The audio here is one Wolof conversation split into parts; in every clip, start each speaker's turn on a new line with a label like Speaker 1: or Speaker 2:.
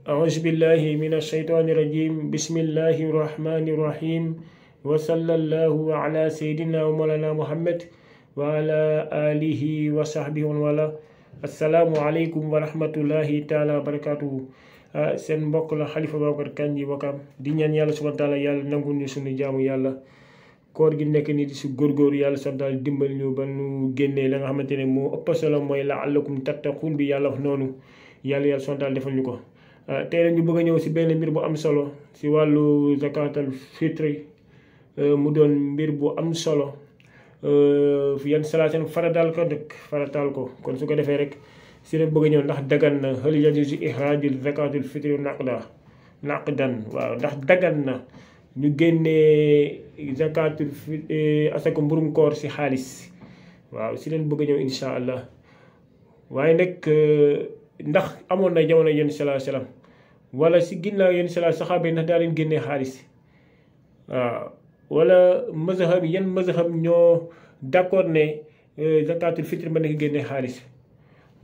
Speaker 1: أعوذ بالله من الشيطان الرجيم بسم الله الرحمن الرحيم وصلى الله على سيدنا ومولانا محمد وعلى آله وصحبه ومن والاه السلام عليكم ورحمة الله تعالى وبركاته seen mbokk la Xalifa Babacar Kandji Wakaam di ñaan yàlla subhaanahu wa taala yàlla nangu ñu suñu jaamu yàlla koor gi nekk nii di si góorgóorlu yàlla subhaanahu wa taala dimbal ñu ba nu génnee la nga xamante ne moo ëpp solo mooy la'allakum tattaquun bi yàlla wax noonu yàlla subhaanahu wa taala defal ñu ko. tey la ñu bëgg a ñëw si benn mbir bu am solo si wàllu zakatul fitri mu doon mbir bu am solo yan salaaten farataal ko kon su ko defee rek si la bëgg a ñëw ndax dagan na hal yajuuzu ixraajul zakatul fitri naqdan waaw ndax dagan na ñu génnee zakatul asaka mburum koor si xaalis waaw si leen bëgg a ñëw insha allah waaye nag ndax amoon na jamono yenn salaa salaam wala si ginnaaw yenn salaa saxaaba yi ndax daa leen génnee xaalis waaw wala mazhab yi yan mazhab ñoo d'accord ne zakatul fitri mën na ko génnee xaalis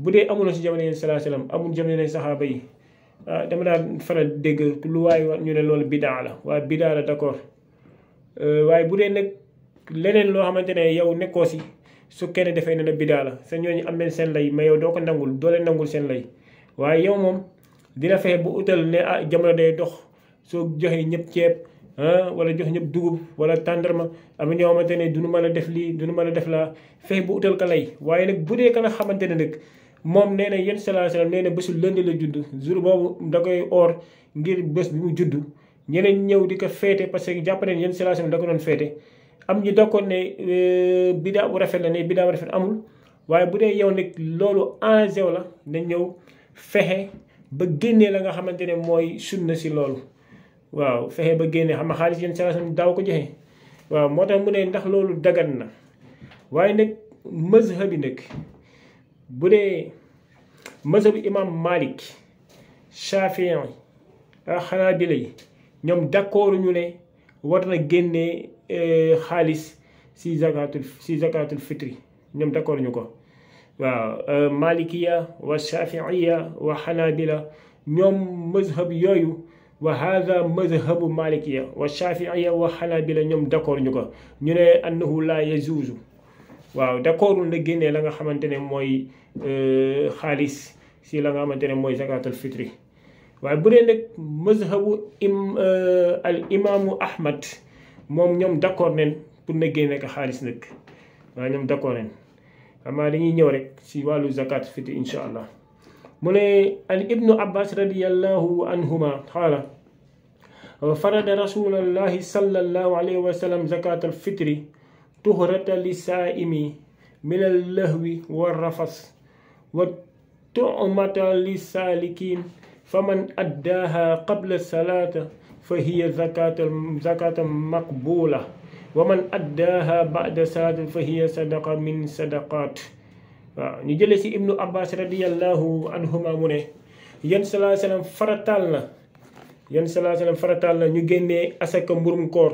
Speaker 1: bu dee amul na si jamono yenn salaa salaam amul jamono yenn saxaaba yi dama daan faral dégg lu waay ñu ne loolu bidaa la waaye bidaa la d'accord waaye bu dee nag leneen loo xamante ne yow nekkoo si su kenn defee ne na bidaa la sa ñooñu am nañ seen lay mais yow doo ko nangul doo leen nangul seen lay waaye yow moom dina fexe bu utal ne jamono day dox soo joxee ñëpp ceeb wala jox ñëpp dugub wala tàndarma am na ñoo xamante ne duñu mën a def lii duñu mën a def laa fexe bu utal ka lay waaye nag bu dee ka nga xamante ne nag moom nee na yenn salaa salaam nee na bésu lënd la judd jour boobu da koy oor ngir bés bi mu judd ñeneen ñëw di ko féete parce que jàpp ne yenn salaa salaam da ko doon féete am ñu d'accord ne bidaa bu rafet la ne bidaa bu rafet amul waaye bu dee yow nag loolu enjeu la na ñëw fexe ba génnee la nga xamante ne mooy sunna si loolu waaw fexe ba génnee xam nga xaalis yenn salaa salaam daaw ko joxe waaw moo tax mu ne ndax loolu dagan na waaye nag mazhab bi nag bu dee mazhabu imam Malik Shafii ak Xanaabila yi ñoom d'accord ñu ne war na génnee xaalis si zakatul fitri ñoom d'accord ñu ko waaw malikiya wa shafiiya wa xanaabila ñoom mazhab yooyu wa hada mazhabu malikiya wa shafiiya wa xanaabila ñoom d'accord ñu ko ñu ne annahu la yajuuzu waaw d'accordul na génnee la nga xamante ne mooy xaalis si la nga xamante ne mooy zakatul fitri waaye bu dee nag mazhabu al imaamu Ahmad moom ñoom d'accord nañ pour na génne ko xaalis nag waaw ñoom d'accord nañ xam naa dañuy ñëw rek si wàllu zakat fitri insha allah mu ne an ibnu abbas radiyallahu anhuma qaala farada rasulullahi sallallahu alayhi wa sallam zakatal fitri tuhrata li saaimi min al lahwi wa rafas wa tu'mata li saalikin faman addaaha qabla salaata fa hiya zakatan maqbula wa man addaaha ba'da salaati fa hiya sadaqa min sadaqaat waaw ñu jëlee si ibnu abbas radiyallahu anhuma mu ne yan salaa salaam farataal na ñu génnee asaka mburum koor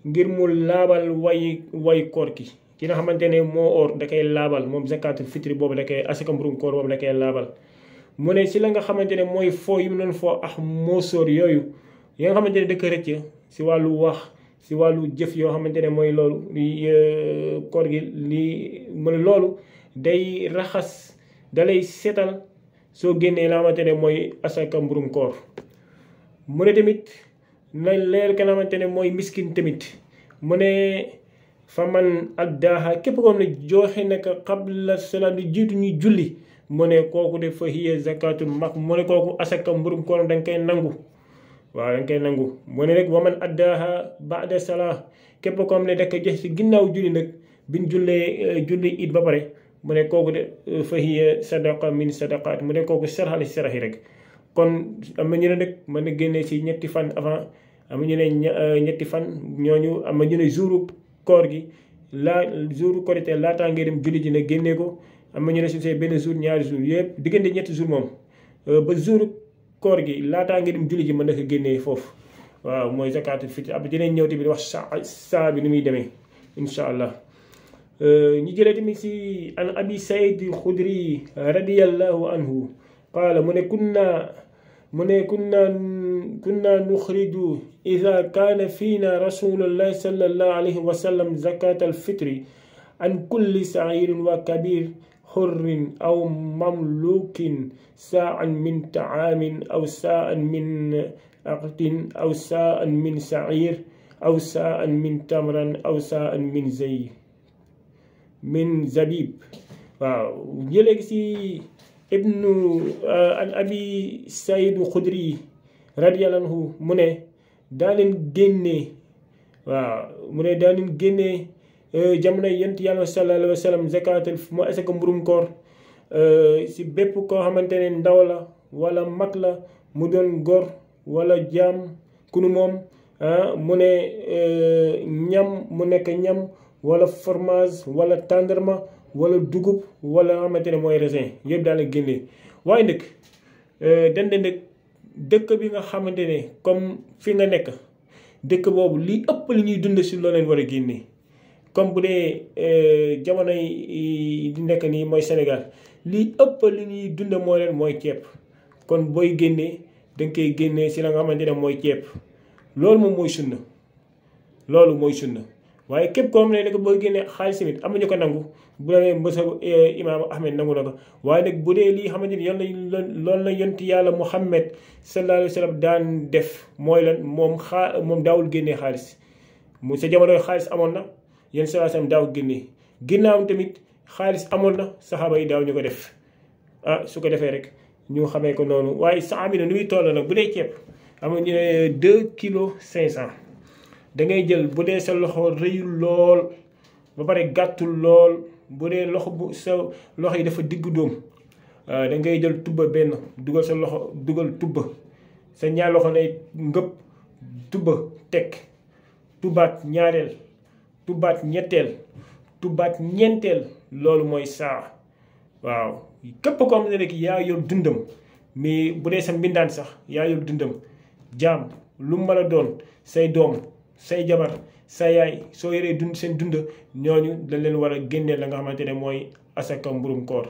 Speaker 1: ngir mu laabal way koor ki nga xamante ne moo oor da koy laabal moom zakatul fitri boobu da koy asaka mburum koor boobu da koy laabal mu ne si la nga xamante ne mooy foo yu mu doon foo ak moosóor yooyu yi nga xamante ne da ko rëcc si wàllu wax si wàllu jëf yoo xamante ne mooy loolu koor gi lii mu ne loolu day raxas dalay seetal soo génnee la xamante ne mooy asaka mburum koor mu ne tamit na leer ka nga xamante ne mooy miskin tamit mu ne fa man addaaha képp ko ne joxe naka qabla salaat di jiitu ñuy julli mu ne kooku de fa hiya zakatul maq mu ne kooku asaka mburum koor da nga koy nangu waaw da nga koy nangu mu ne rek wa man addaaha ba'da salaat képp ko ne da ko jox si ginnaaw julli nag biñ julli it ba pare mu ne kooku de fa hiya sadaqa min sadaqaat mu ne kooku saraxali saraxi rek kon am na ñu ne nag mën na génne si ñetti fan avant am na ñu ne ñetti fan ñooñu am na ñu ne jouru koor gi jouru korité laataa ngay dem julli ji na génnee ko am na ñu ne si see benn jour ñaari jour yëpp diggante ñetti jour moom ba jouru koor gi laataa ngay dem julli ji mën na ko génnee foofu waaw mooy zakatul fitri ab dinañ ñëw tamit wax saa bi ni muy demee insha allah ñu jëlee tamit si an abi saïd xudri radiyallahu anhu qaala mu ne kunna mu ne kunna nuxriju ida kaana fiina rasulullahi sallallahu alayhi wa sallam zakat alfitri an kulli sa'irin wa kabir xurrin aw mamlukin sa'an min ta'amin aw sa'an min aqtin aw sa'an min sa'ir aw sa'an min tamran aw sa'an min zabib. waaw jëlee si ibnu an abi saïd xudri radiyallahu anhu mu ne daa leen génnee jamono yent yàlla sallallahu alayhi wa sallam zakatul mu asaka mburum koor si bépp koo xamante ne ndaw la wala mag la mu doon góor wala jaam kunu moom mu ne ñam mu nekk ñam wala fromage wala tàndarma wala dugub wala xamante ne mooy raisin yëpp daal la génnee. waaye nag dende nag dëkk bi nga xamante ne comme fi nga nekk dëkk boobu li ëpp li ñuy dund si loo leen war a génnee comme bu dee jamono yi di nekk nii mooy Sénégal li ëpp li ñuy dund mooy ceeb. kon booy génnee da nga koy génnee si la nga xamante ne mooy ceeb. loolu moom mooy sunna waaye képp koo xam ne nag boo génnee xaalis tamit am nañu ko nangu bu demee mbësa imaam Ahmed nangu na ko waaye nag bu dee lii xamante ni loolu la yonti yàlla Muhammad sallallahu alayhi wa sallam daan def mooy lan moom daawul génnee xaalis mu sa jamono xaalis amoon na yéen sallallahu alayhi wa sallam daawul génnee ginnaaw tamit xaalis amoon na saxaaba yi daaw ñu ko def su ko defee rek ñu xamee ko noonu. waaye saxaaba yi nu muy toll nag bu dee ceeb am ñu ne 2 kilos 500 da ngay jël bu dee sa loxo rëyul lool ba pare gàttul lool bu dee sa loxo yi dafa diggu dóom da ngay jël tubba benn dugal sa loxo dugal tubba sa ñaar loxo lay ngëpp tubba teg tubbaat ñaareel tubbaat ñetteel tubbaat ñeenteel loolu mooy saa. waaw képp ko am ne rek yaa yor dundam mais bu dee sa mbindaan sax yaa yor dundam jaam lu mën a doon say doom say jabar sa yaay soo yoree seen dund ñooñu dañ leen war a génneel la nga xamante ne mooy asaka mburum koor.